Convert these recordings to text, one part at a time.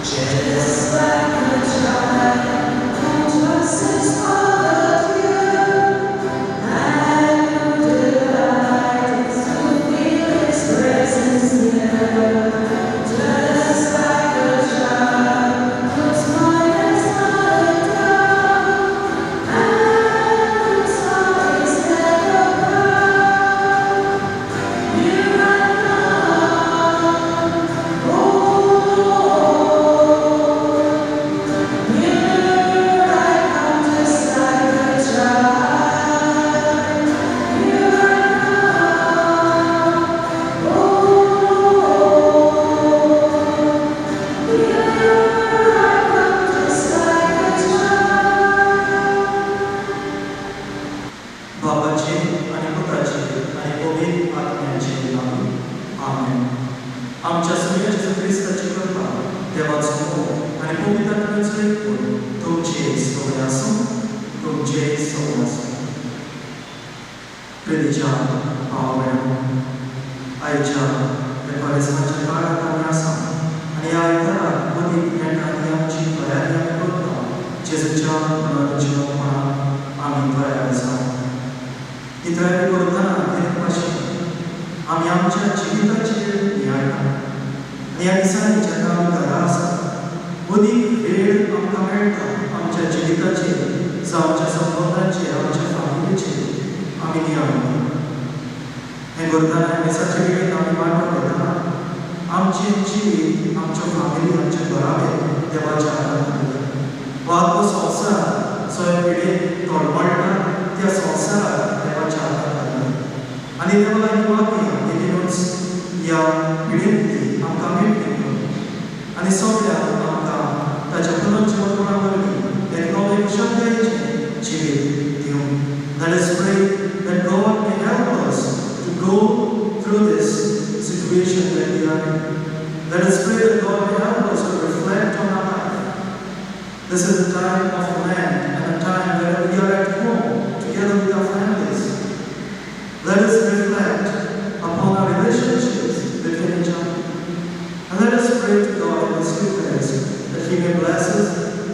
Just like a child, who trusts his father dear, and who delights to feel his presence near. Just like a child whose mind is not a doubt, and whose heart is never proud. Here I come, O Lord. Here I come just like a child. Here I come, O Lord. Here I come just like a child. बापाचे आणि पुताचे आणि पवित्र आत्म्याचे नांव. आमेन. आमच्या सुन्या जेजू क्रिस्ताची कृपा, देवाचो मोग आनी पवित्र आत्म्याचो एकवट तुमचे सगळे आसूं, तुमचे सगळे आसूं. प्रितीच्या भाव भयणो, आयच्या ह्या कोरेस्माच्या काळांत आमी आसा आनी ह्या आयताराक मदीं मेळटा ती आमची तयारी आमी करता. जेजूच्या पुनरुज्जीवनपणाक आमी तयार जावं. ही तयारी करतना ते भाशेन आमी आमच्या जिविताचेर नियाळटा आनी ह्या दिसांनी जेन्ना आमी घरा आसा, अदीक वेळ आमकां मेळटा आमच्या जिविताचेर जावं आमच्या संबंदांचेर, आमच्या फामिलीचेर आमी नियाळटा. हें करतना, मिसाचे वेळेक आमी वांटो घेतना आमचें जिवीत, आमच्यो फामिली, आमचे घराबे देवाच्या हातांत दवरया वा तो संवसार जो हे पिडेन तळमळटा त्या संवसाराक देवाच्या हातांत घालया आनी देवा लागीं मागया, देखुनूच ह्या पिडेंतली आमकां मेळटली म्हणून आनी सगळ्यांक आमकां ताच्या पुनर्जिवनपणा वरवीं एक नवें खुशालकायेचें जिवीत दिवं. Let us pray that God may help us to go through this situation that we are in. Let us pray that God may help us to reflect on our life. This is a time of Lent and a time where we are at home together with our families. Let us reflect upon our relationships between each other. And let us pray to God in this Eucharist that He may bless us,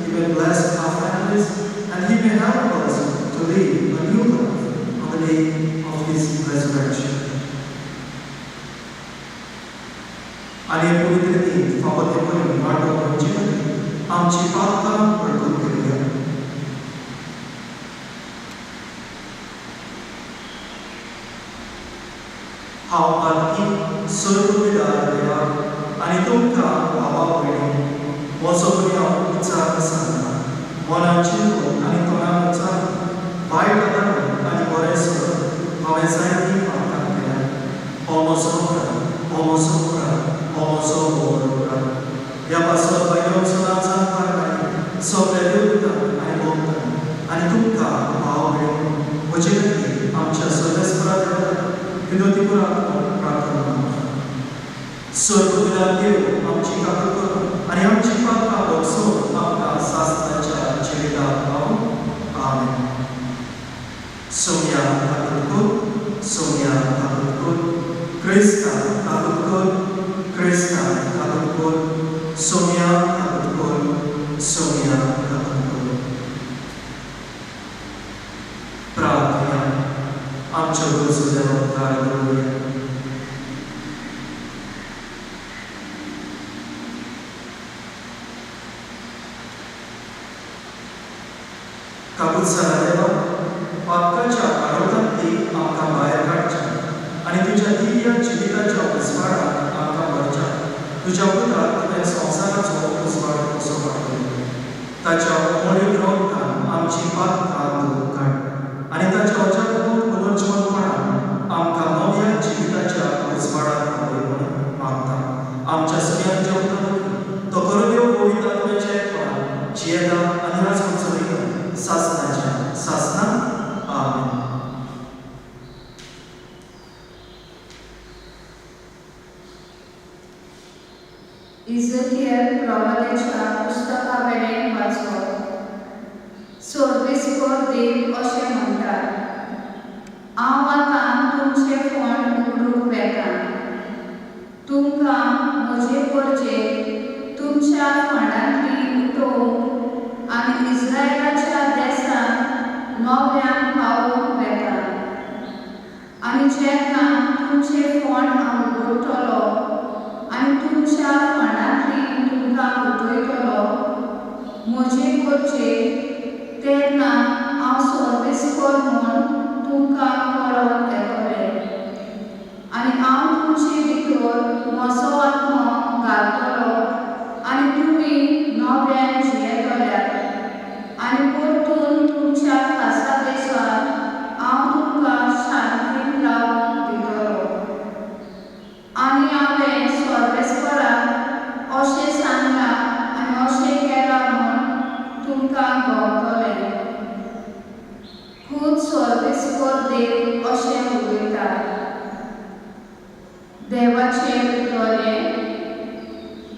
He may bless our families, and He may help us to live a new life on the day of His resurrection. आनी हे पवित्र दीत फावो ते परीन वांटो घेवचे खातीर आमची पातकां वळखून करुया. हांव पातकी सर्वविदार देवाक आनी तुमकां भावा भयणी म्हजो गुन्यांव उच्चार सांगता. मनान चिंतून आनी तोंडान उच्चारून, वायट आदारून आनी बरें सोडून हांवें जायतीं पातकां केल्यात. हो म्हजो अपराध, हो म्हजो अपराध, हो म्हजो व्हड अपराध. ह्या पासत भायलो सदांच आनी सगळ्या देवतांक आनी भक्तांक आनी तुमकां भाव भयणी म्हजे खातीर आमच्या सर्वेस्परा देवाक विनोदी करात म्हूण प्रार्थना मागता. सर्वविदार देव आमची काकूट करूं आनी आमची पातकां भगसून आमकां सासणाच्या जिविताक पावूं. आमेन. सोम्या काकूट कर, सोम्या काकूट कर, क्रिस्ता काकूट कर, क्रिस्ता काकूट कर, सोम्या काकूट कर, सोम्या काकूट कर. प्रार्थना. आमच्यो गरजो देवा मुखार दवरुया. काकूट देवा, पातकाच्या काळोखांतली आमकां भायर काडच्या आनी तुज्या दिव्य जिविताच्या उजवाडात आमकां व्हरच्या. तुज्या पुताक तुवें संवसाराचो उजवाड कसो पाठयलो. ताच्या अमोल्य रगतान आमची पातकां धुवन काड आनी ताच्या अजागमूत पुनर्जिवनपणान आमकां नव्या जिविताच्या उजवाडात पावय म्हणून मागता. आमच्या सुन्या तुज्या पुता, तो करुण्यो पवित्र आत्म्याच्या एकपणान जियेता आनी राजवट चलयता सासणाच्या सासना. आमेन. इझकियल प्रवाद्याच्या पुस्तकावेल्यान वाचप. सर्वेस्पर देव अशें म्हणटात, हांव आतां तुमचें फोंड उगडूंक वेतां. तुमकां म्हजे परजेक तुमच्या फोंडांतल्यान नव्यान पावोवंक वेता. आनी जेन्ना तुमचे फोंड हांव उगडटलो आनी तुमच्या फोंडांतली तुमकां उठयतलो म्हजे करचे, तेन्ना हांव सर्वेस्पर म्हूण तुमकां कळोन येतलें. आनी हांव तुमचे भितर म्हजो आत्मो घालतलो आनी तुमी नव्यान जियेतल्यात. आनी परतून तुमच्या खासा देशांत हांव तुमकां शांतीन रावूंक दितलो. आनी हांवें सर्वेस्पराक अशें सांगलां आनी अशें केलां म्हूण तुमकां गवतलें. खूद सर्वेस्पर देव अशें उलयता. देवाचे उतरें,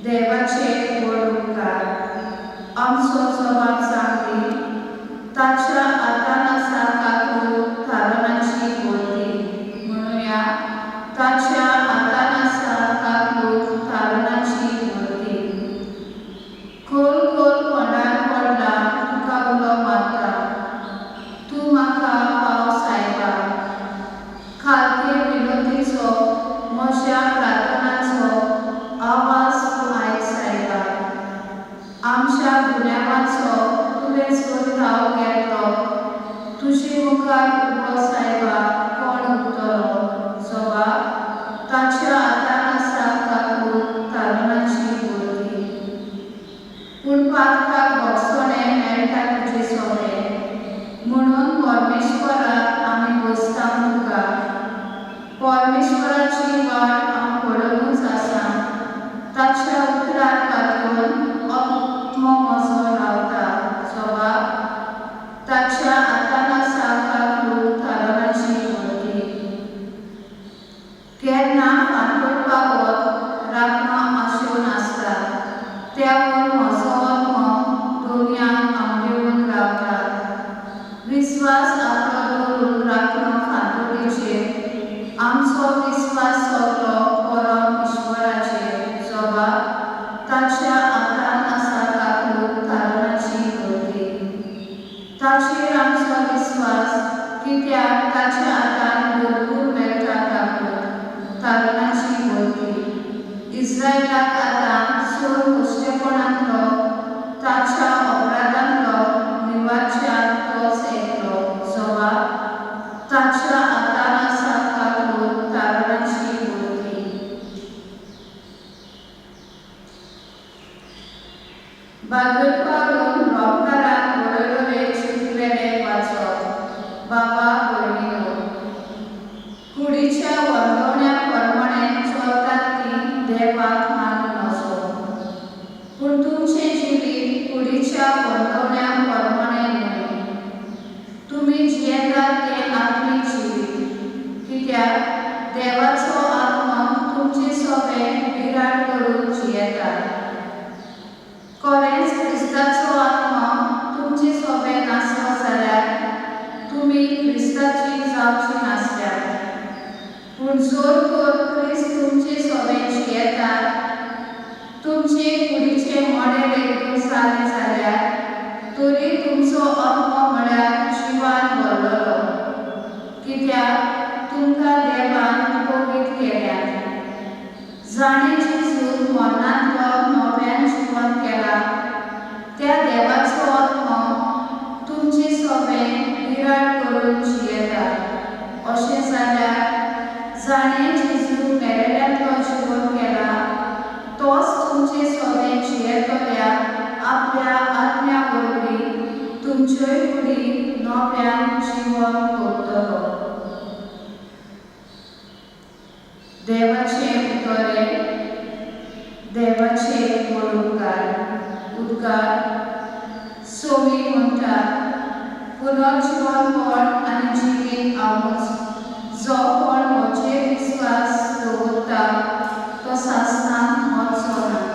देवाचे व्हड उपकार. आमचो जबाब सांगली ताच्या हातान आसा काकूट थारणाची भरती. म्हणुया, ताच्या हातान आसा काकूट थारणाची भरती. खोल खोल फोंडान पडला तुका उलो मारता, तूं म्हाका पाव सायबा. खालते विनंतीचो म्हज्या प्रार्थनाचो आवाज तूं आयक सायबा. आमच्या गुन्यांवाचो तुवें जर थाव घेतलो, तुजे मुखार उबो सायबा कोण उरतलो? जबाब, ताच्या हातान आसा काकूट तारणाची भरती. पूण पातकाक भोगसणें मेळटा तुजे सोंपें, म्हणून परमेश्वराक आमी बसता तुका. परमेश्वराची वाट हांव पळोवनूच आसा, ताच्या उतरार पातयेवन आत्मो म्हजो रावता. जबाब, ताच्या हातान आसा काकूट थारणाची भरती. केन्ना फांतोड पावत रातमा आशेवन आसता, त्यावर म्हजो आत्मो दोनयांक आंवडेवन रावता. विस्वास आपलो दवरून राखणो फांतोडेचेर, आमचो विस्वास सगलो परम ईश्वराचेर. जबाब, ताच्या हातान आसा काकूट थारणाची भरती. ताचेर आमचो विस्वास, कित्याक ताच्या हातान भरपूर मेळटा काकूट तारणाची भरती. इस्रायलाक आतां चड कश्टेपणांतलो ताच्या अपराधांतलो निवारच्याक तोच एकलो. जबाब, ताच्या हातान आसा काकूट तारणाची भरती. बागल पावलून रोमकाराक बरयलेले चिटयेवेलें वाचप. बाबा भयणीनो, कुडीच्या वर्गवण्या प्रमाणें चलतात ती देवाक मानूं नजो. पूण तुमचें जिवीत कुडीच्या वर्गवण्या प्रमाणें न्हय. तुमी जियेतात तें आत्मीक जिवीत, कित्याक देवाचो आत्मो तुमचे सोबें बिराड करून जियेता. खरेंच क्रिस्ताचो आत्मो तुमचे सोबें नासलो जाल्यार तुमी क्रिस्ताची जावची नासल्यात. पूण जर तर क्रिस्त तुमचे सोबें जियेता, तुमचे कुडीचें मोडें लेगून जालें जाल्यार तरी तुमचो आत्मो म्हळ्यार जिवान भरलेलो, कित्याक तुमकां देवान पवित्र केल्यात. जाणें जेजूक मरणांतलो नव्यान जिवन केला, त्या देवाचो आत्मो तुमचे सोबें बिराड करून जियेता. अशें जाल्यार जाणें जेजूक मेलेल्यांतलो जिवन केला, तोच तुमचे सोबें जियेतल्या आपल्या आत्म्या वरवीं तुमच्योय कुडी नव्यान जिवन करतलो. देवाचे उतरें, देवाचे व्हड उपकार. उद्गार. सोमी म्हणटा, पुनर्जिवनपण आनी जिवीत हांवूच. जो कोण म्हजेर विस्वास दवरता तो सासणाक मरचो ना.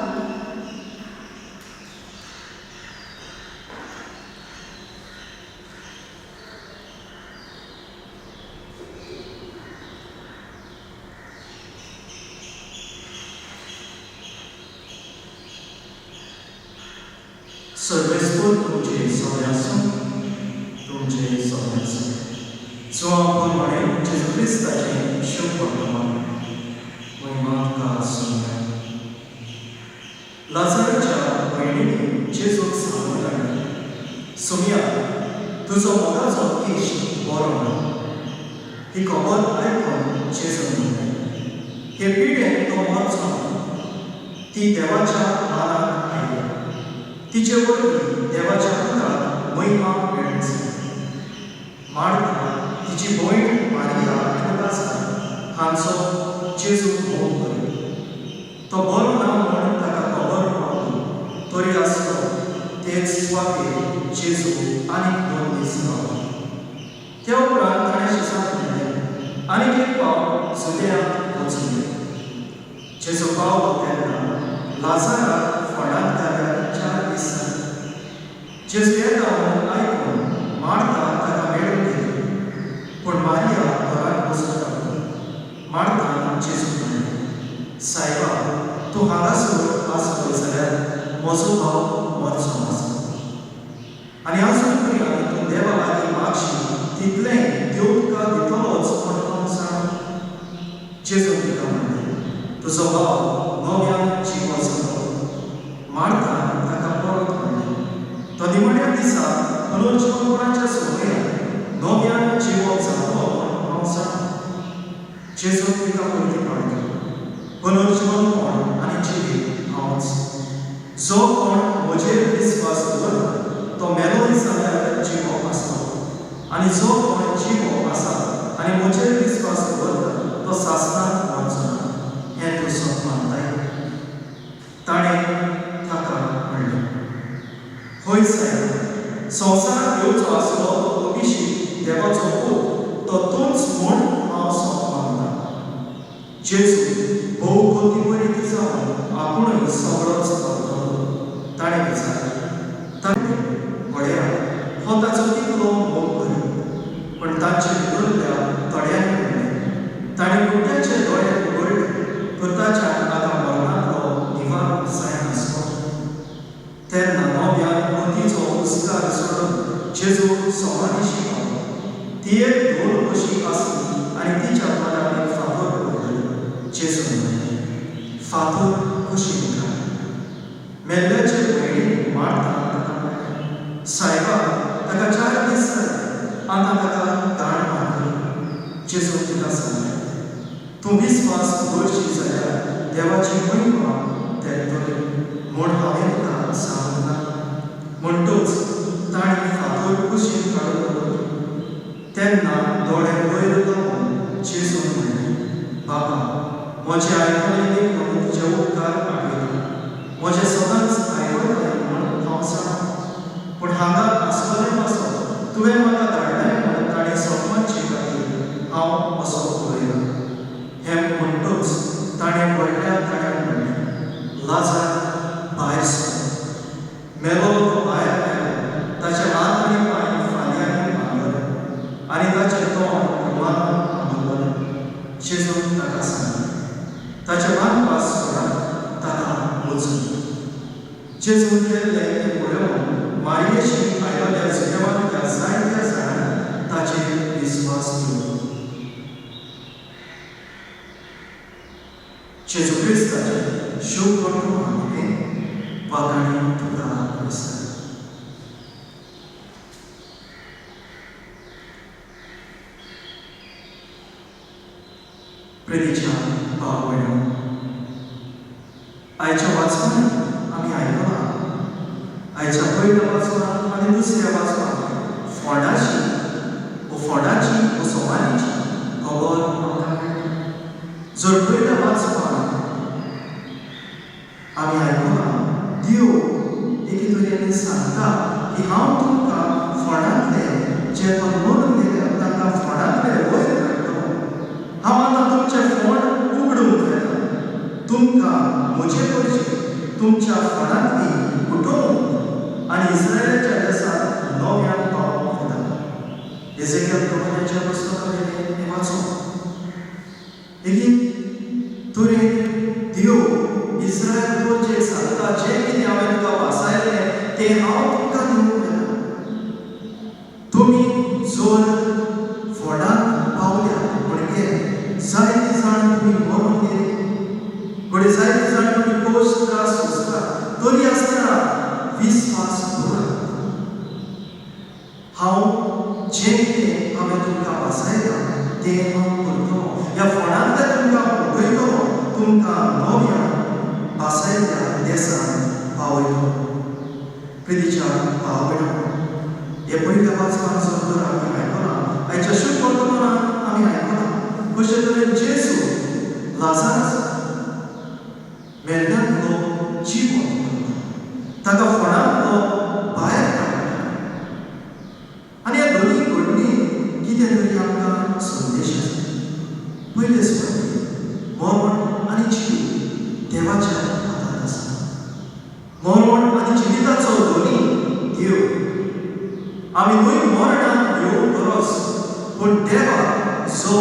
सर्वेस्पर तुमचे सगळे आसूं. तुमचे सगळ्यांचो जुवांव प्रमाणे जेजू क्रिस्ताचें शुभ वर्तमान. महिमा तुका सोम्या. लाजाराच्या भयणींनी जेजूक सांगून धाडलें, सोम्या, तुजो मोगाचो इश्ट बरो ना. ही खबर आयकून जेजून म्हणलें, हे पिडेन तो मरचो ना, ती देवाच्या मानाक आयल्या, तिचे वरवीं देवाच्या पुताक महिमा मेळची. मार्था, तिची भयण मारिया आनी लाजार हांचो जेजू मोग करी. तो बरो ना म्हूण ताका खबर पावली तरी आसलो तेच सुवातेर जेजू आनीक 2 दीस रावलो. त्या उपरांत ताणें शिसाक म्हणलें, आनीक एक पावट जुदेयांत वचून. जेजू पावलो तेन्ना लाजाराक फोंडांत घाल्यार 4 दीस जाले. जेजू येता म्हूण आयकून मार्था ताका मेळूंक गेली, पूण मारिया घरांत बसून रावली. मार्थान जेजूक म्हणलें, सायबा, तूं हांगासर आसलो जाल्यार म्हजो भाव मरचो नासलो. आनी आजून पर्यंत तूं देवा लागीं मागशी तितलेंय देव तुका दितलोच म्हूण हांव जाणा. जेजून तिका म्हणलें, तुजो भाव नव्यान जिवो जातलो. मार्थान ताका परत म्हणलें, तो निमण्या दिसा पुनर्जीवनपणाच्या समयार नव्यान जिवो जातलो म्हूण हांव जाणा. जेजून तिका परती पाडली, पुनर्जीवनपण आनी जिवीत हांवच. जो कोण म्हजेर विस्वास दवरता तो मेलोय जाल्यार जिवो आसतलो, आनी जो कोण जिवो आसा आनी म्हजेर विस्वास दवरता तो सासणाक मरचो ना. हें तूं सत मानताय? ताणें ताका म्हणलें, हय सायबा, संवसारांत येवचो आसलो तो अभिषेक देवाचो पूत तो तूंच म्हूण हांव सत मानता. जेजू भोव गतीवरीत जावन आपुणूय सगळोच करतलो. ताणें विचारलें, ताणें पळया, हो ताचो कितलो मोग करी. पूण तांचे भितरल्या थोड्यांनी म्हणलें, ताणें कुड्ड्याचे दोळे उगडले तर ताच्यान आतां मरणांतलो निवारो जायनासलो. तेन्ना नव्यान मोतीचो उस्कार सोडून जेजू समाधीशी पावलो. ती एक धोल कशी आसली आनी तिच्या तोंडार एक फातर पडलेलो. जेजून म्हणलें, फातर कुशीन घाल. मेल्ल्याचे भयणीन मार्थान ताका म्हणलें, सायबा, ताका 4 दीस जाले, आतां ताका घाण मारतली. जेजून तिका सांगलें, तूं विस्वास दवरशी जाल्यार देवाची महिमा तेंतली म्हूण हांवें तुका सांगूंक ना. म्हणटूच तांणी फातर कुशीन काडून दवरलो. तेन्ना दोळे वयर लावन जेजून म्हणलें, बाबा, म्हजें आयकलें देखून तुजे उपकार आठयता. म्हजें सदांच आयकताय म्हूण हांव जाणा, पूण हांगा आसतलें पासत तुवें म्हाका धाडलें म्हूण ताणें सतमानचे खातीर हांव असो उलयलां. हें म्हणटूच ताणें व्हडल्या ताळ्यान म्हणलें, लाजार, भायर सर. मेलो तो भायर आयलो. ताचे हात आनी पांय फांदयांनी बांदले आनी ताचें तोंड रुमालान बांदलें. जेजून ताका सांगलें, ताचे बांदपास सोडात, ताका वचूं. जेजून केल्लें तें पळोवन मारियेशी आयिल्ल्या जुदेवांतल्या जायत्या जाणांनी ताचेर विस्वास दवरलो. जेजू क्रिस्ताचें शुभ वर्तमान हें वाखाणी तुका क्रिस्ता. प्रितीच्या भाव भयणो, आयच्या वाचपान आमी आयकलां, आयच्या पयल्या वाचपान आनी दुसऱ्या वाचपान फोंडाची वो फोंडाची वो समाधीची खबर आमकां मेळटा. जर पयल्या वाचपान आमी आयकलां, देव एके तरेन सांगता की हांव तुमकां फोंडांतले जे कोण मरून गेले तांकां फोंडांतले वयर काडटलो. हांव आतां तुमचें फोंड उगडूंक वेता, तुमकां म्हजे वरवीं तुमच्या फोंडांतली उठोवंक आनी इस्रायलाच्या देसांत नव्यान पावोवंक वेता. एजेकियल प्रवाद्याच्या पुस्तकांतलें हें वाचूं. एके तरेन देव इस्रायल प्रजेक सांगता, जें कितें हांवें तुका वासायलें तें हांव तुमकां दिवंक वेता. तुमी विस्वास दवरात. हांव जें कितें हांवें तुमकां वाचयलां तें हांव करतलो. ह्या फोंडांतल्यान तुमकां उडयतलो, तुमकां नव्या वाचयल्ल्या देसान पावयतलो. प्रितीच्या भाव भयणां, हे पयल्या वाचपान जर तर आमी आयकलां, आयच्या शुभ वर्तमानान आमी आयकलां कशे तरेन जेजू लाजारस मेल्ल्यांतलो जिवंत करता, ताका फोंडांतलो भायर काडटा. आनी ह्या दोनूय घडणी कितें तरी आमकां संदेश आसा. पयले सुवातेर मरण आनी जिवीत देवाच्या हातांत आसा. मरण आनी जिविताचो धनी देव. आमी न्हय मरणाक भिवूंक गरज, पूण देवाक जो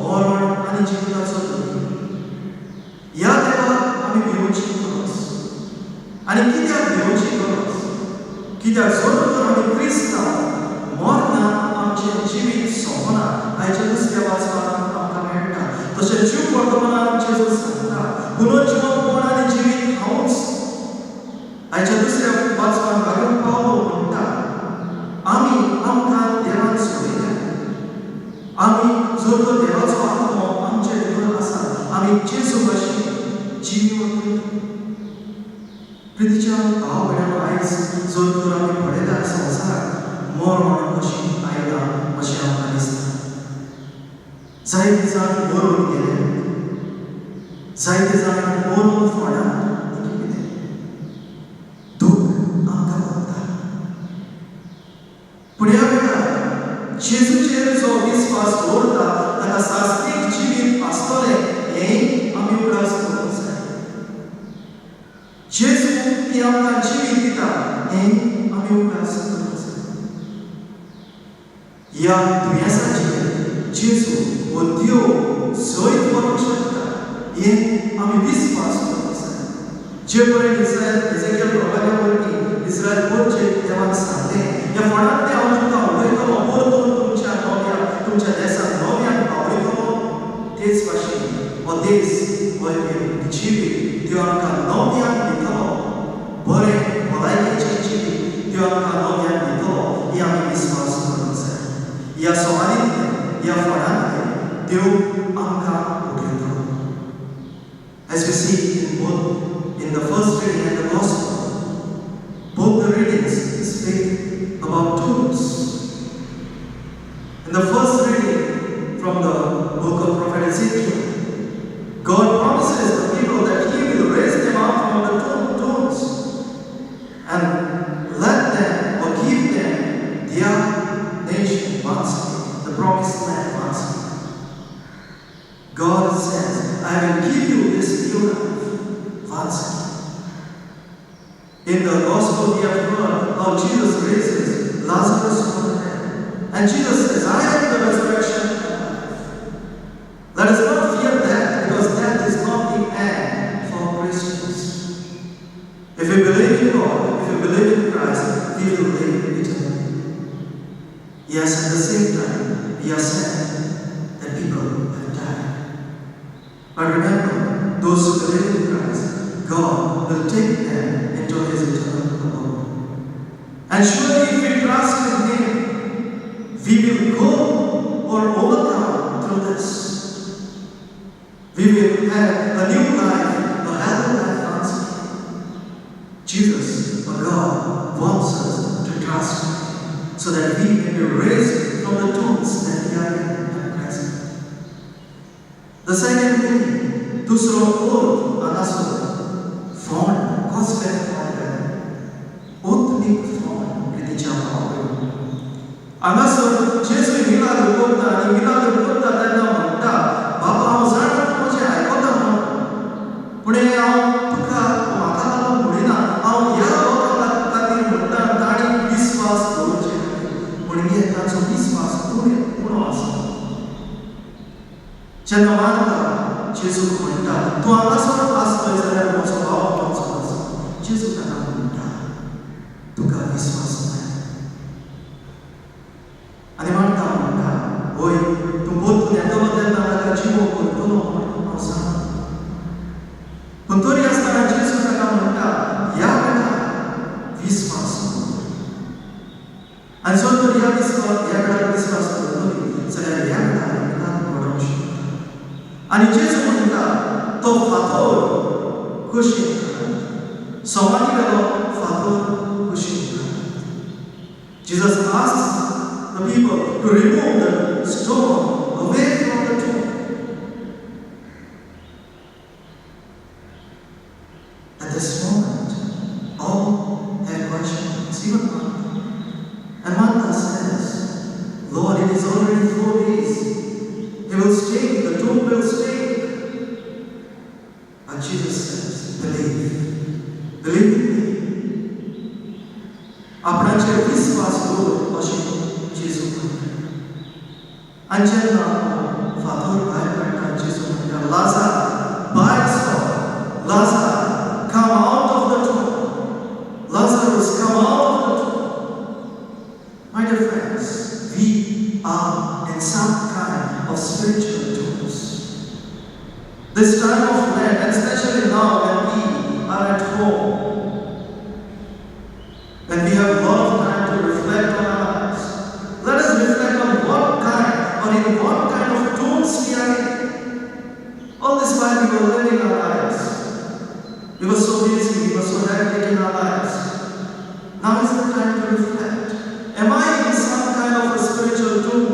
मरण आनी जिविताचो धनी, ह्या देवाक आमी भिवची गरज. आनी कित्याक भिवची गरज? कित्याक जर तर आमी क्रिस्तांव, मरणान आमचें जिवीत सोंपना. आयच्या दुसऱ्या वाचपाक आमकां मेळटा. तशें जीव वर्तमानान जेजू सांगता, पुनर्जिवनपण आनी जिवीत हांवूच. आयच्या दुसऱ्या वाचपान भागवत पावलो म्हणटा, आमी आमकां देवान सोडयल्या. आमी जर तर देवाचो आत्मो आमचे भितर आसा, आमी जेजू भशेन जिवी वतले. प्रितीच्या भाव भयणांनो, आयज जर तर आमी पळयल्यार संवसाराक मरण कशी आयलां अशें आमकां दिसता. जायते जाण मरून गेले, जायते जाण मरून फोंडात आनी कितें दूख आमकां भोगता. पूण ह्या वेळार जेजूचेर जो विस्वास दवरता ताका सास्तीक जिवीत आसतलें हेंय आमी उगडास करूंक जाय. जेजू ती आमकां जिवीत दिता हेंय आमी उगडास करूंक जाय. ह्या दुयेंसाचेर जेजू हो देव जैत व्हरूंक शकता हें आमी विस्वास करूंक जाय. जे परेन इस्रायल एजेकियल प्रवाद्या वरवीं इस्रायल परचे देवान सांगलें, ह्या फोंडांतलें हांव तुमकां उडयतलो, परतून तुमच्या नव्या तुमच्या देसाक नव्यान पावयतलो, तेच भाशेन हो देस, हो जिवीत देव आमकां नव्यान दितलो. बरें भलायकेचें जिवीत देव आमकां नव्यान दितलो ही आमी विस्वास करूंक जाय. ह्या समाधींतलें, ह्या फोंडांतलें देव आमकां उठयतलो. As we see in both in the first reading and the gospel, both the readings speak about tombs. In the first reading from the book of Prophet Ezekiel, God promises the people that He will raise them up from the tombs and let them or give them their nation once again, the promised land once again. God says, "I will give you this new life once again." In the gospel, we have heard how Jesus raises Lazarus from the dead. And Jesus says, "I am the resurrection and life." Let us not fear death, because death is not the end for Christians. If we believe in God, if we believe in Christ, we will live eternally. Yes, at the same time, we are sad that people have died. But remember, those who believe in Christ, God will take them into His eternal abode. And surely, if we trust in Him, we will go or overcome through this. We will have a new life, a healthy life once again. Jesus, or God, wants us to trust Him so that we may be raised from the tombs that we are in at present. The second meaning, दुसरो अर्थ हांगासर फोंड. कसलें फोंड काय? आत्मीक फोंड. प्रितीच्या भाव, हांगासर जेजू मिलाग्र करता आनी मिलाग्र करता तेन्ना म्हणटा, बाबा, हांव जाणा तूं म्हजें आयकता म्हणून, पूण हें हांव तुका म्हाका लागून म्हणिना, हांव ह्या लोकां खातीर म्हणटा, तांणी विस्वास दवरचे खातीर. म्हणजे तांचो विस्वास उणो उणो आसा. जेन्ना मार्ता जेजूक म्हणटा, तूं हांगासर आसतय जाल्यार म्हजो भाव मरचो नासलो, जेजू ताका म्हणटा, तुका विस्वास जाय. आनी मार्ता म्हणटा, वय, तूं परतून येतलो तेन्ना ताका जिवो करतलो म्हण हांव जाणा. पूण तरी आसतना जेजू ताका म्हणटा, ह्या वेळार विस्वास. ह्या वेळार विस्वास दवरतली जाल्यार ह्या वेळार मिराक घडोवंक शकता. आनी जेजू म्हणटा तो फातोर कुशीक घालात, समाधी वेलो फातोर कुशीक घालात. Jesus asks the people to remove the stone away from the tomb. At this moment, all had questions, even Martha. And Martha says, "Lord, it is already 4 days. He will stink, the tomb will stink." But Jesus says, "Believe. Believe in me." आपणाचेर विस्वास दवर अशें जेजू म्हणटा. आनी जेन्ना फातोर भायर काडटा, जेजू म्हणटा, "लाजार, भायर sir. Lazar, come out of the tomb. Lazarus, come out of the tomb." My dear friends, we are in some kind of spiritual tombs. This time of Lent, and especially now when we are at home, when we have a lot of time to reflect on our lives, let us reflect on what kind or in what kind of tombs we are in. All this while we were living our lives. We were so busy, we were so hectic in our lives. Now is the time to reflect. Am I in some kind of a spiritual tomb?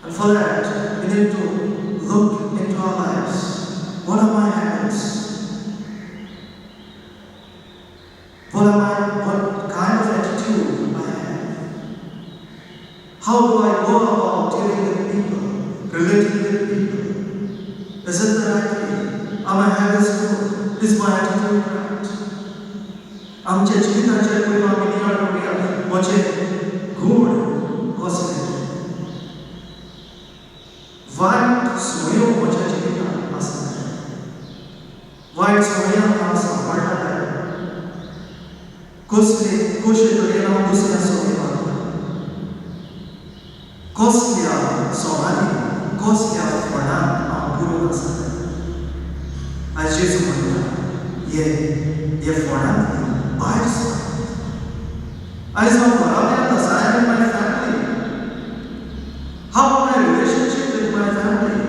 And for that, we need to look into our lives. What are my habits? What kind of attitude I have? How do I go about dealing with people, relating with people? Is it the right way? Are my habits good? Is my attitude right? आमच्या जिविताचेर पयलो आमी नियाळ करुया, म्हजे गूण कसले, वायट संवयो म्हज्या जिवितांत आसा, वायट संवयांक हांव सांबाळटा काय, कसले कशे तरेन हांव दुसऱ्या संवय वागता, कसल्या समाधी कसल्या फोंडांत हांव पुरोवन आसा. आयज जेजू म्हणटा, ये हे फोंडांतली भायर सर. आयज हांव घराब्यांत आसा. I am in my family. How are my relationship with my family?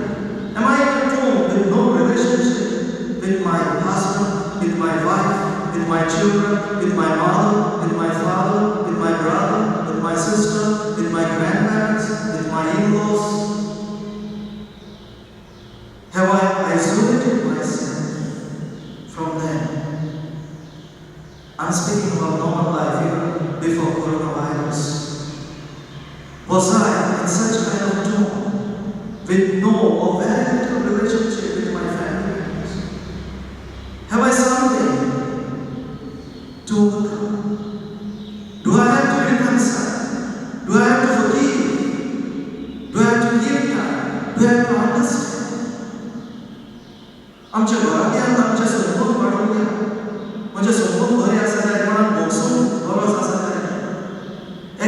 Am I in a tomb with no relationship with my husband, with my wife, with my children, with my mother, with my father, with my brother, with my sister, with my grandparents, with my in-laws? Have I isolated myself from them? I'm speaking about normal life, even before coronavirus. Was I in such kind of tomb with no or very little relationship with my family members? Have I something to overcome? Do I have to reconcile? Do I have to forgive? Do I have to give time? Do I have to understand? आमच्या घराब्यांत आमचे संबंद वाडोवंक जाय. म्हजे संबंद बरे आसा काय, कोणाक भोगसूंक गरज आसा काय,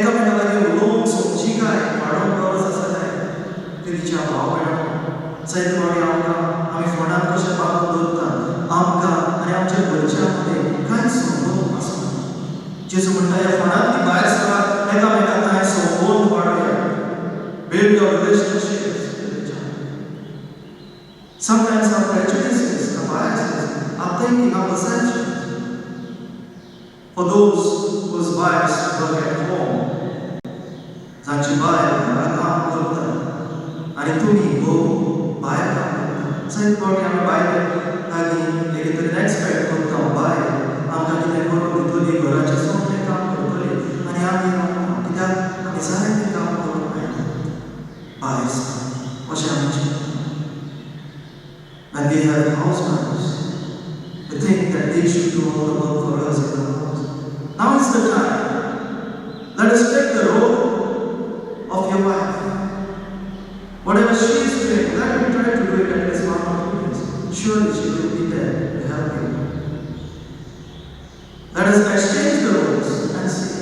एकामेका लागीं उलोवंक समजिकाय वाडोवंक गरज आसा काय. तिच्या भाव भयणो, जायते फावटी आमकां आमी फोंडांत कशें बांदून दवरता, आमकां आनी आमच्या घरच्यां मदें कांयच संबंद आसना. जेजू म्हणटा, ह्या फोंडांतली भायर सरात, एकामेकांक कांय संबंद वाडोवया. Build your relationships with each other. Sometimes our prejudices, our biases, our thinking, our perceptions. For those whose wives work at home, जांची बायल घरा काम करता आनी तुमी घोव भायर काम करता, जायते फावटी आमी बायले लागीं एक तरेन एक्सपेक्ट करता, बायल आमकां कितें करून दितली, घराचें सगळें काम करतली आनी आमी रावता, कित्याक आमी जायतें काम करूंक मेळटा भायर अशें आमी चिंतता. When we have housewives, we think that they should do all the work for us in the house. Now is the time. Let us take the role of your wife. Whatever she is doing, let her try to do it at least 1 or 2 days. Surely she will be there to help you. Let us exchange the roles and see.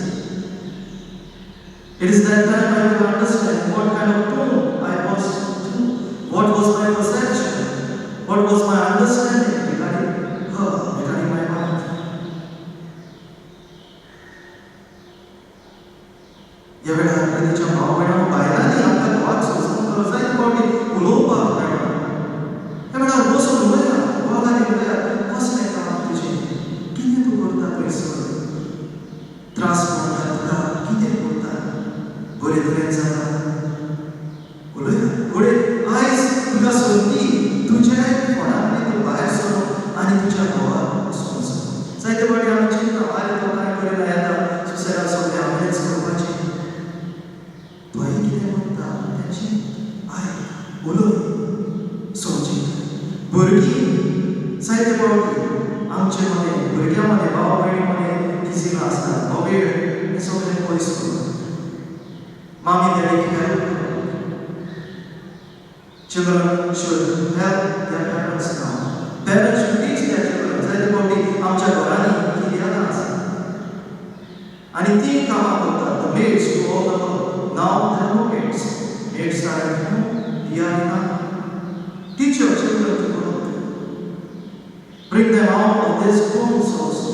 It is that time I will understand what kind of tomb I was to, what was my perception, what was my understanding regarding her, regarding my wife. बरे तरेन जाता उलया घडये आयज तुका संदी तुज्या फोंडांतली तूं भायर सरून आनी तुज्या घोवाक समज. जायते फावटी आमी चिंतता, आरे तो कांय करिना, येता सुसेगाद, सगळें हांवेंच करपाचें. तोय कितें म्हणटा तें चिंत, आयक, उलय, समजीत. भुरगीं जायते फावटी आमचे मदें, भुरग्यां मदें, भाव भयणी मदें किजिलां आसतात. हो वेळ हें सगळें पयस करप. मामी डॅडीक हेल्प करप. Children should help their parents now. Parents should teach their children. जायते फावटी आमच्या घरांनी किर्यादां आसा आनी ती कामां करतात. The maids do all the work. Now there are no maids. Maids are at home. We are in our. Teach your children to work. Bring them out of these homes also,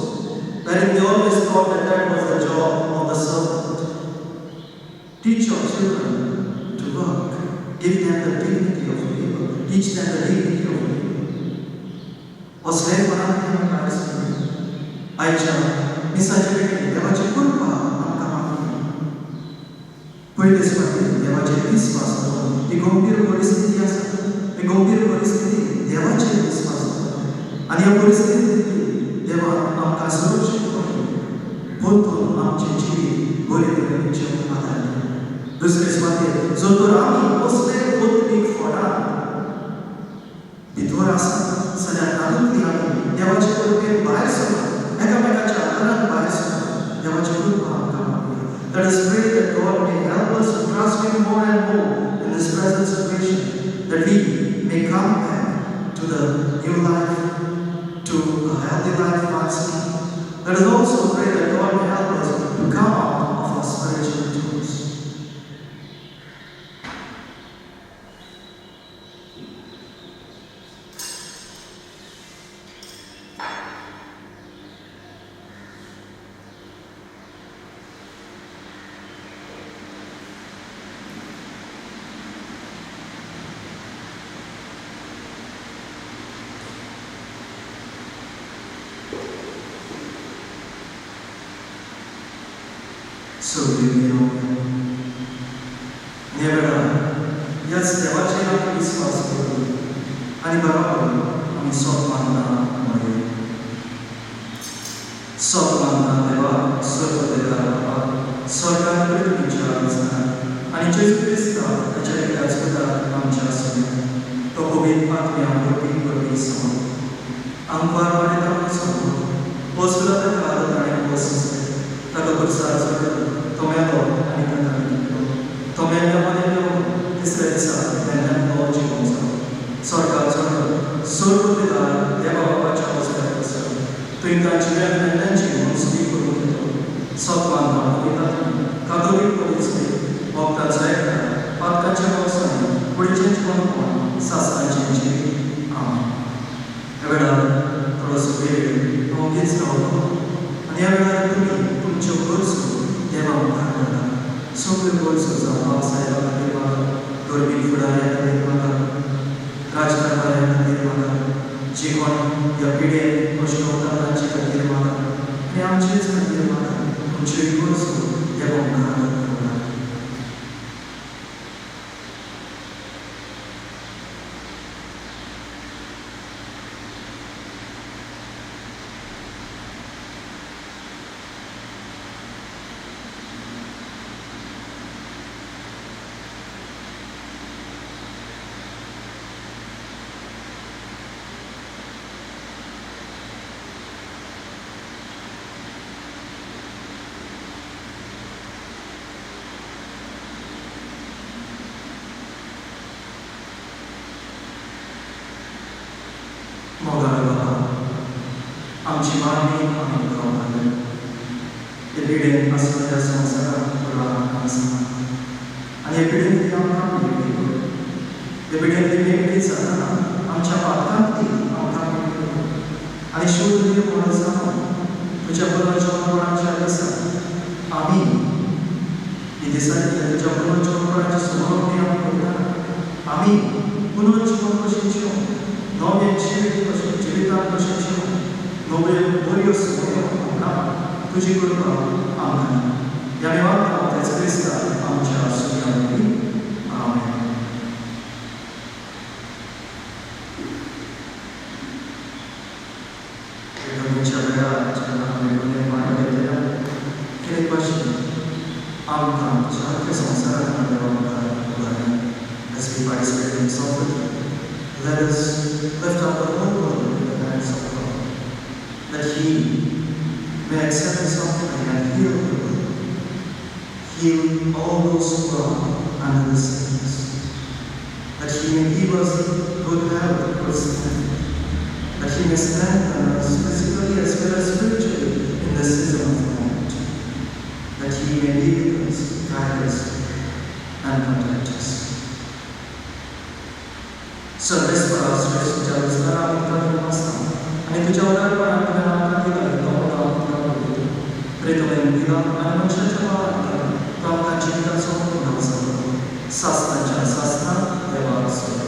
wherein they always thought that that was the job of the servant. Teach your children to work. Give them the dignity of labor. Teach them the dignity of labor. असले मनात आमी भायर सरली. आयच्या मिसाचे वेळी देवाची कृपा आमकां मागली. पयले सुवातेर देवाचेर विस्वास दवरून. ही गंभीर परिस्थिती आसा. ही गंभीर परिस्थिती देवाचेर विस्वास दवरून आनी ह्या परिस्थितींतली देवान आमकां सुरक्षीतपणे परतून आमचें जिवीत बरे तरेन जिवंक आदार दिला. दुसरे सुवातेर जर तर आमी कसले आत्मीक फोडांत भितर आसा जाल्यार तातूंतली आमी देवाचे कृपेन भायर सरून, एकामेकाच्या आदारान भायर सरून देवाची कृपा आमकां मागया. Let us pray that God may help us to trust Him more and more in this present situation, that we may come back to the new life, to a healthy life once again. Let us also pray that God may help us to come out of our spiritual tombs. सोडलेली ह्या वेळार ह्याच देवाचेर आमी विस्वास करून आनी बरोबर आमी सोत मानता म्हणूया. सोत मानता देवा, सर्व देवा, स्वर्गात पृथ्वीच्या आसतना आनी जेजू क्रिस्ता ताच्या एकल्याच पुताक आमच्या सोन्या, तो पवित्र आत्म्या वरवीं वरवीं समज आमकां वाडयता समज पोसला. ताका ताणें पोस ताका खुर्सार चडलो, तो मेलो आनी ताका लिपलो. तो मेल्ल्या मदें देंवलो, तिसऱ्या दिसा मेल्ल्यांतलो जिवो जालो, स्वर्गार चडलो, सर्व पिदार देवा बाबाच्या उजव्याक बसलो. थंय तांची मेल्ल्यांची मनसुबी करून घेतलो. सत मानता पवित्र कातोलीक पवित्र वखदाचो एकठार, पातकाच्या पावसांनी कुडीचें जिवनपण, सासणाचें जिवीत. आमेन. ह्या वेळार थोडोसो वेळ हांव ओगीच रावतलो आनी ह्या वेळार तुमी तुमच्यो गरजो देवा मुखार घाला. सगळ्यो गरजो, जावं पावसाळ्या खातीर मागात, धर्मीक फुडाऱ्या खातीर मागात, राजकारणाऱ्या खातीर मागात, जे कोण ह्या पिडेन कश्ट तांचे खातीर मागात आनी आमचेच खातीर मागात. तुमच्यो गरजो देवा मुखार दवरात. मोगाळ बाबा, आमची मागणी आमी तुका मागल्या. हे पिडेन आसलेल्या संवसाराक तुका आसा आनी हे पिडेंतली आमकां मेकळी कर. हे पिडेंतली मेकळी जातना आमच्या पातकांतली आमकां मेकळी कर आनी शुद्ध निर्मळ जावन तुज्या पुनर्जन्मपणाच्या दिसा आमी ही दिसांनी तुज्या पुनर्जन्मपणाची समरोपणी आमी करतना आमी पुनर्जीवन कशें जिवन, नवें जिवीत कशें, जिवितांत कशें जिवन, नव्यो बऱ्यो संवयो आपणावन तुजी कृपा आमकां दी. ह्या निवांत तेच क्रिस्ता आमच्या. Let us lift up the whole world in the hands of God, that He may accept this offering and heal the world, heal all those who are under the sickness, that He may give us good health, good strength, that He may strengthen us physically as well as spiritually in the season of Lent, that He may be with us, guide us, and protect us. सर्वेस्परा श्रेष्ठच्या विस्तारा आमी तुका दिवंक आनी तुज्या उदारपणान तुवें आमकां दिला तो आमकां तुका पळयता प्रेतमेन दिला आनी मनशाच्या भावान दिला तो आमकां जिविताचो उणाव जालो सासनाच्या सासनां देवाक सोड.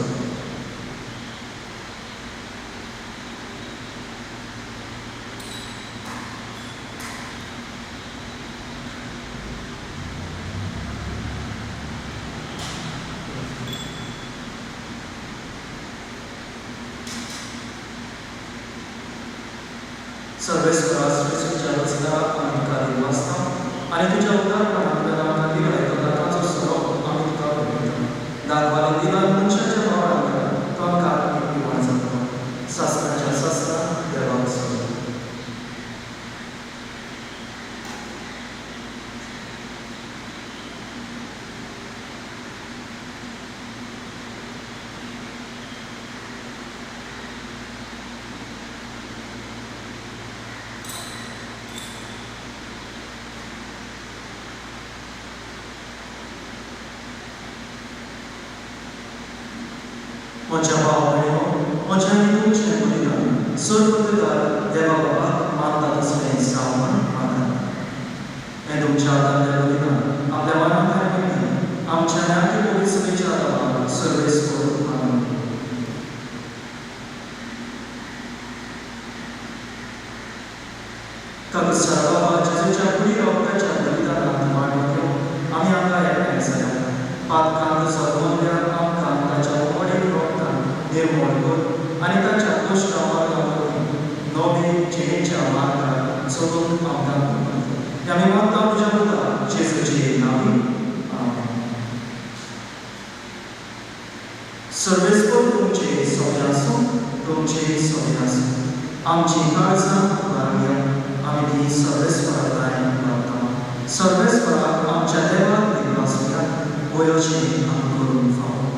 सर्वेस्परा श्रेष्ठच्या विस्तारा आमी तुका दिवंक आसता आनी तुज्या उदारपणान तुवें आमकां दिला तो दाताचो सोरोप आमी तुका पळयता दाखवाले दिला मनशाच्या भावान दिला तो आमकां आत्मीक पिवाण जाता सासनाच्या सासनां देवाक सोड. म्हज्या भाव भयणो म्हज्या आनी तुमचें बलिदान सर्वप्रदार देवा बाबाक मानता तसलें जावं म्हण मागता. हें तुमच्या हातांतलें बलिदान आपल्या मनाक आनी आमच्या न्याय पवित्र सभेच्या बाबाक सर्वेस्पर मानून. काकुसार बाबा जेजूच्या कुडी रोगताच्या बलिदानांत वांटो घेवन आमी हांगा एकठांय जाल्या. पातकांत जगवल्ल्या आमकां ताच्या मोडीक रोगतान निर्मूळ कर आनी ताच्या कश्टा मार्गा वरवीं नवे जिणेच्या मार्गार चलूंक आमकां कृपा कर. आमी मागता तुज्या पुता जेजूचे नांवी. आमेन. सर्वेस्पर तुमचे सोबे आसूं, तुमचे सोबे आसूं. आमची काळजां उबारुया, आमी ती सर्वेस्परा लायन मागता. सर्वेस्पराक आमच्या देवाक दिवपासूया वयोचें आमी करूंक फावो.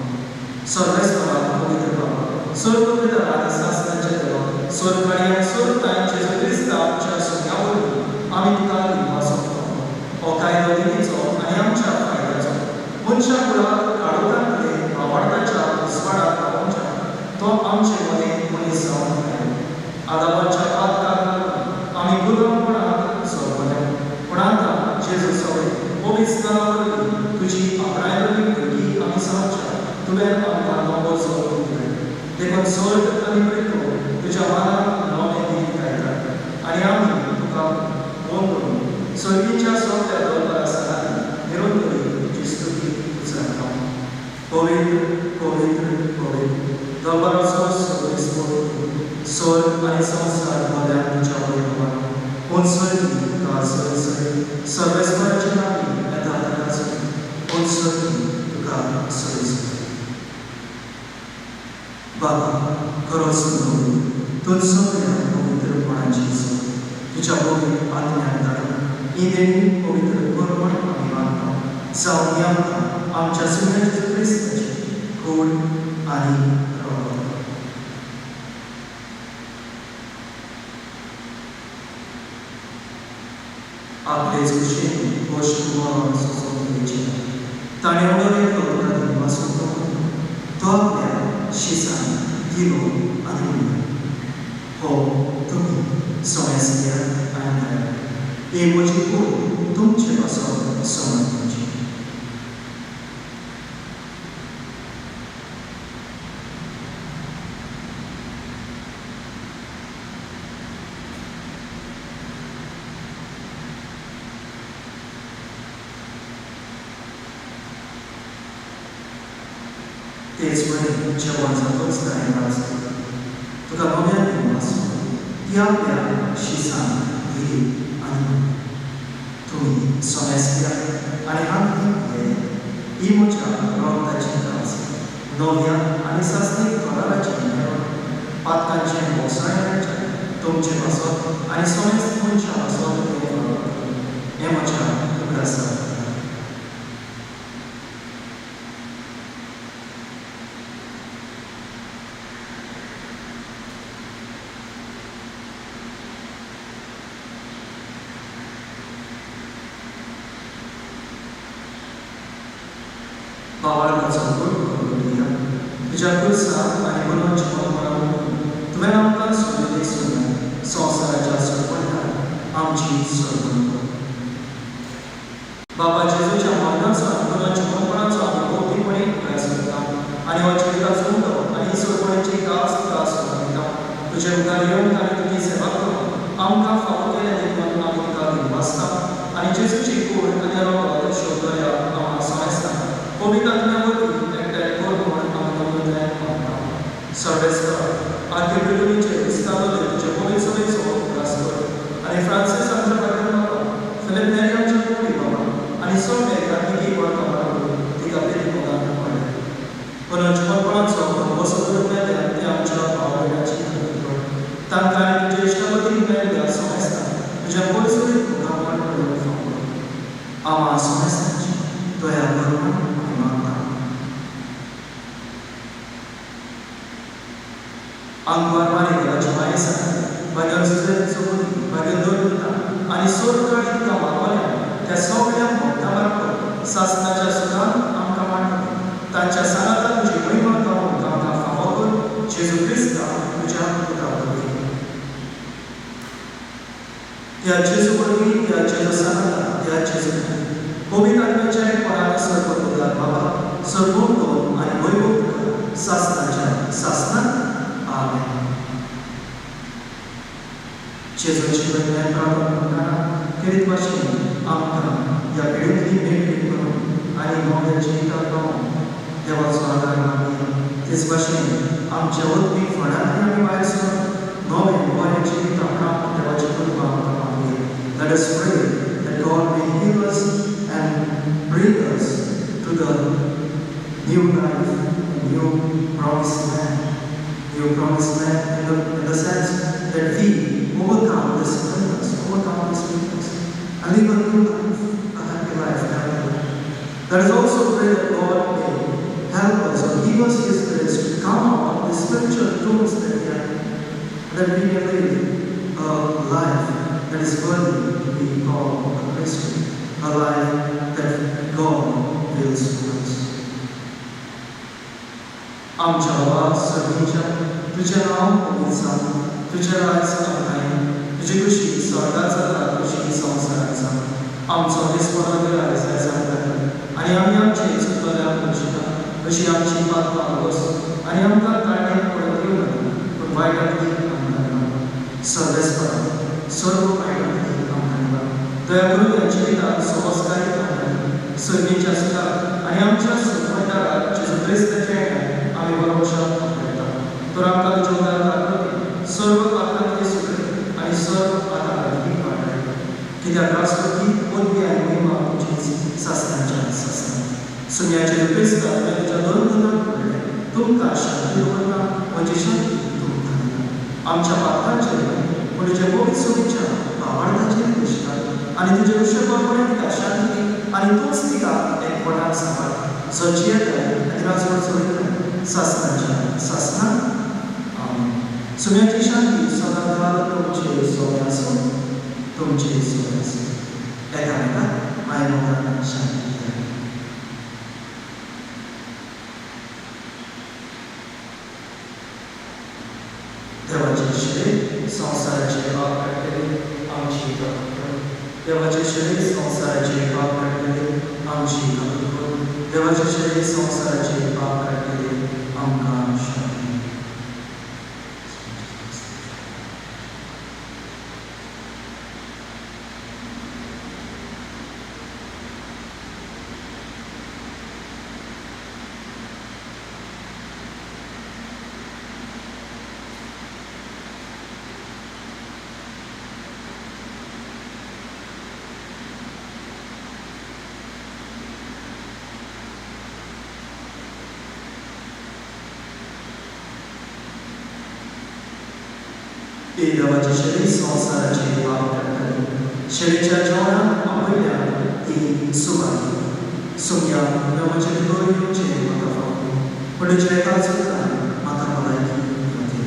सर्वेस्पराक पवित्र बाबा सर्वपिता आनी सासनाच्या देवा स्वर्गाडी आनी स्वर्गांत जेजू क्रिस्ता आमच्या सोम्या वरवीं आमी तुका दिवपाचो फावो. हो कायदो दितीचो आनी आमच्या फायद्याचो मनशा कुळाक काळोखांतले भावार्थाच्या उजवाडाक पावोवच्या तो आमचे मदीं मनीस जावन आयलो. आदाबाच्या पातकाक लागून आमी गुलामपणांत सोंपले, पूण आतां जेजू सगळे पवित्र वरवीं तुजी आपणायल्ली भुरगीं आमी जावच्या तुवें आमकां नवो जल्म दिलो. देखून स्वर्ग आनी प्रेतो तुज्या मानाक नवें गीत गायतात आनी आमी तुका वंदून स्वर्गीच्या सगळ्या दरबारा सांगाती निरंतरी तुजी स्तुती उच्चारता. पवित्र पवित्र पवित्र दरबाराचो सर्वेस्पर स्वर्ग आनी संवसार भरल्यान तुज्या वैभवान. पूण स्वर्गी तुका सय सय सर्वेस्पराचे नांवी येता ताका सय. पूण स्वर्गी तुका सय सय. बाबा खरोच तूं तूं सगळ्या पवित्रपणाची सोय तुज्या पवित्र आत्म्यान धाडून ही देणी पवित्र कर म्हण आमी मागता. जावं ही आमकां आमच्या सुन्या जेजू क्रिस्ताची कूड आनी रगत. आपलेच कुशीन कश्ट मरण सोंसून घेवचें ताणें उडोवन घेतलो तुका दिवपाचो तो आपल्या शिसान दिलो आनी म्हणलें, हो तुमी सोमेस घेयात आनी खायात. ही म्हजी कूड तुमचे पासत समर्पणची. तेच वरी जेवण जातच ताणें वाचलें तुका नव्यान दिवपाचो ती आपल्या शिसान दिली आनी म्हणलें, तुमी सोमेस घेयात आनी हांव पियेयात. ही म्हज्या रगताची काज नव्या आनी सासणीक कराराची पावसाळें मेळचें तुमचे पासत आनी समेस्त मनशां पासत तें फावो कर. हें म्हज्या उगडासाक. बाबाळाचो करून तुज्या पुरसाक आनी मनोज म्हणून तुवें आमकां सोडिल्ली सोडल्या संवसाराच्या सोडपणाक आमची सोडवण कर. बाबा जेजूच्या मरणाचो आनी मनोज मनपणाचो आमी भौतीकपणी उगडास करता आनी हो जिविताचो उदो आनी सोडपणाची दास तुका सोडून दिता. तुजे मुखार येवन आनी तुजी सेवा करून आमकां फावो केलें देखून आमी तुका दिनवासता आनी जेजूची कूड आनी रगत शोधल्या आमकां समजता पवित्र आत्म्या वरवीं एकठांय कर म्हूण आमी नम्रतायेन मागता. सर्वेस्पर आर्किब्रिटनीचे क्रिस्तांवले तुजे पवित्र सभेचो उगडास कर आनी फ्रांसीस आमच्या भाग्यान बाबा, फिलीप नेरी आमच्या कोडी बाबा आनी सगळे कार्तिकी बळका तिका बेती मोगान पडले. पुनर्जिवनपणाचो वसो करून मेळ्ळ्या ते आमच्या भाव भयणाची खात्री कर. तांकां आनी तुज्या इश्टागतीन मेळ्ळ्या समेस्तां तुज्या पयसुरीत मुखामळ पळोवंक फावो कर. आमा समेस्तांची दया कर म्हूण आमी मागता. आंकवार मारी देवाची माये सांग भाग्यान सुजेत सोबून भाग्यान दोन पुता आनी सोर काळी तुका मागवल्या त्या सगळ्या भक्तां बरोबर सासणाच्या सुखान आमकां मांडटा. तांच्या सांगातान तुजी महिमा गावूंक आमकां फावो कर जेजू क्रिस्ता तुज्या पुता वरवीं. त्या जेजू वरवीं, त्या जेजू सांगातान, त्या जेजू पवित्र आत्म्याच्या एकपणान सर्वोदार बाबा सर्वोत्तम आनी वैभव तुका सासणाच्या सासणाक. आमेन. जेजूची वयल्यान प्रार्थना करतना खेरीत भाशेन आमकां ह्या पिळगेंतली मेकळी करून आनी नव्या जिविताक पावोवन देवाचो आदार मागया. तेच भाशेन आमच्या वचपी फळांतली आमी भायर सरून नवें बरें जिवीत आपणावन देवाची कृपा आमकां मागया. Let us pray that God may heal us and bring us to the new life, new promised land. New promised land in the sense that we overcome this illness, overcome this weakness, and live a new life, a happy life, a healthy life. Let us also pray that God may help us or give us His grace to come out of the spiritual tombs that we are in, that we may live a life that is worthy to be called a Christian, a life that God wills for us. आमच्या बाबा सर्गीच्या, तुजें नांव पवित्र जावं, तुजें राज आमकां येवं, तुजी खुशी स्वर्गात जाता तशी संवसारात जावं. आमचो दिसपडो आयज आयज आमकां दी आनी आमी आमचे चुकतल्याक बसयता तशी आमची पातकां बस आनी आमकां ताळणेक पडत येवं नाका पूण वायटांतली आमकां निवार. सर्वेस्परा सर्व वायटांतली आमकां निवार. दया करून ह्या जिविताक सोबसकाय आमकां दी. सर्गीच्या सुखाक आनी आमच्या सुखमंडाराक जेजू क्रिस्ताच्या येण्याक आमी बरोबर आपयता. तर आमकां तुज्या उदार कृती सर्व पातकांतली सुटली आनी सर्व आतांतली वाटाय. कित्याक राष्ट्रपती पदवी आनी महिमा तुजीच सासणाच्या सासणाक. सुम्याचे क्रिस्ता तुज्या दोन गुणांक म्हणलें तुमकां शांती दवरता, म्हजी शांती तुमकां दिता. आमच्या पातकांचेर न्हय पूण तुज्या पवित्र सभेच्या भावार्थाचेर दिश्टात आनी तुजे ऋषभपणे तिका शांती दी आनी तूंच तिका एकवटान सांबाळ जो जियेताय आनी राजवट चलयताय सासणाच्या सासणाक. आमेन. सुम्याची शांती सदांकाल तुमचे सोबे आसूं, तुमचे सोबे आसूं. एकामेकाक माय मोगान शांती दिया. देवाचे शरीर संवसाराचे पाप काडटले आमची कबूल कर. देवाचे शरीर संवसाराचे पाप काडटले आमची कबूल कर. देवाचे शरीर संवसाराचे पाप काडटले आमकां शांती दी. देवाची शेळी संवसाराची पाप काडटली. शेळीच्या जेवणाक आपयल्या ती सुवाती. सोमया तुवें म्हजे भितर येवचें म्हाका फावो, पूण तुज्या एकाच उतरान म्हाका भलायकी मेळटली.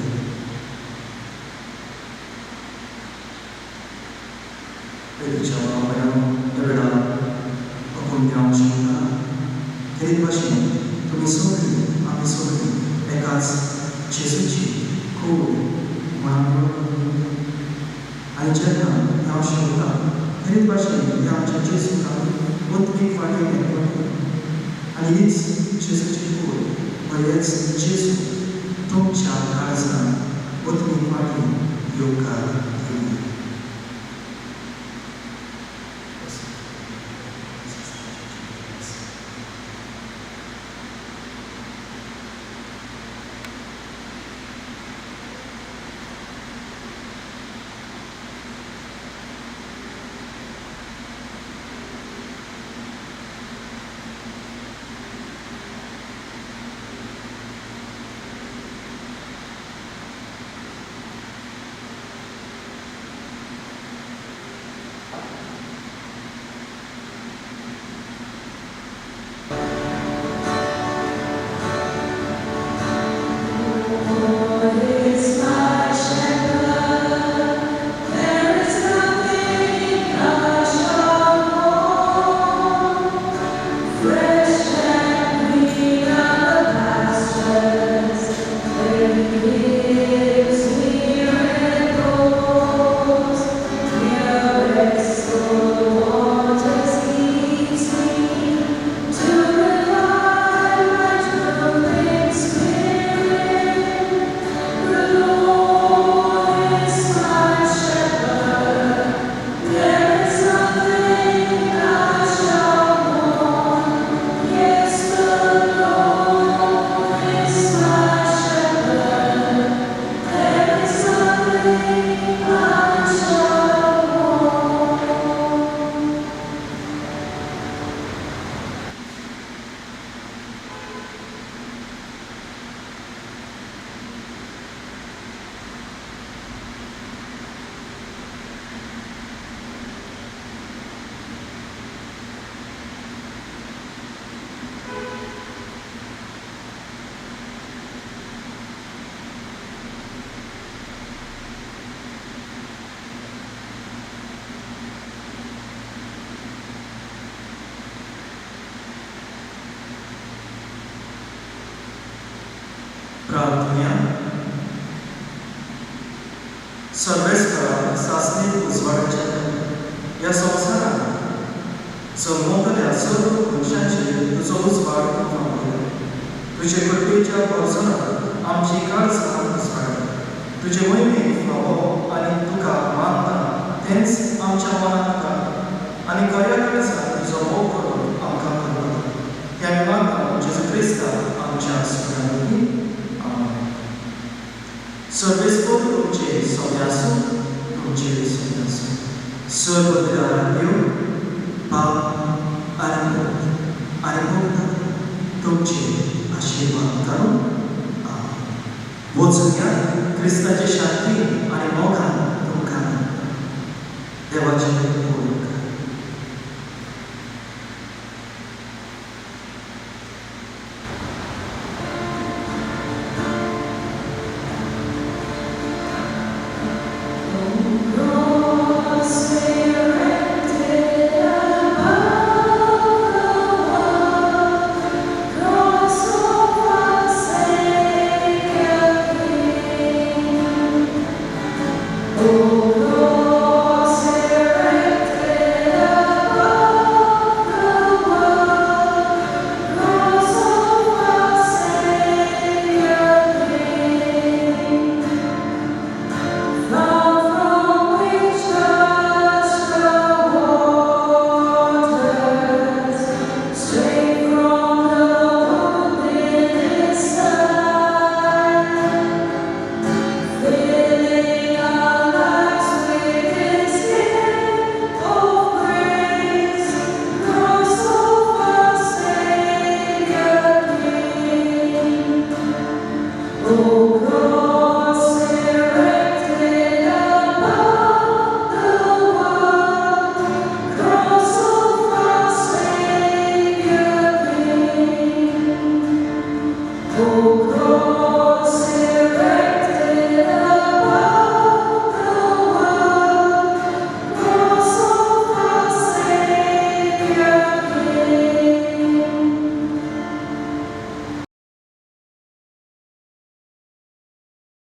पयलींच्या भाव ह्या वेळार हुकूम हांव शिकता तेच भाशेन तुमी सगळीं आमी सगळीं एकाच जेजूची कूड म्हूण आमी वळखून. आनी जेन्ना हांव शिकता तेच भाशेन ह्या आमच्या जेजूक आमी उतमीक फाटीं एकवटून आनी हीच जेजूची कूड हो हेच जेजू तुमच्या काळजान उतमीक फाटीं येवकार दिली. प्रार्थना. सर्वेस्परा सासणी उजवाडाच्या ह्या संवसारांत जल्मतल्या सर्व मनशांचेर तुजो उजवाड फावला. तुजे कृपेच्या पावसांत आमची काळजां उजवाडली. तुजे मोहिमेक फावो आनी तुका मानता तेंच आमच्या मनांत घाल आनी खऱ्या काळजान तुजो मोग करून आमकां करता. ते आमी मानता जेजू क्रिस्ता आमच्या सुनांनी. सर्वेस्पर तुमचे सोम्या आसूं, तुमचे सोम्या आसूं. सर्व देव बाप आनी पूत आनी पवित्र तुमचे आशिर्वाद करूं. वचून या क्रिस्ताची शांती आनी मोगान तुमकां. देवाचे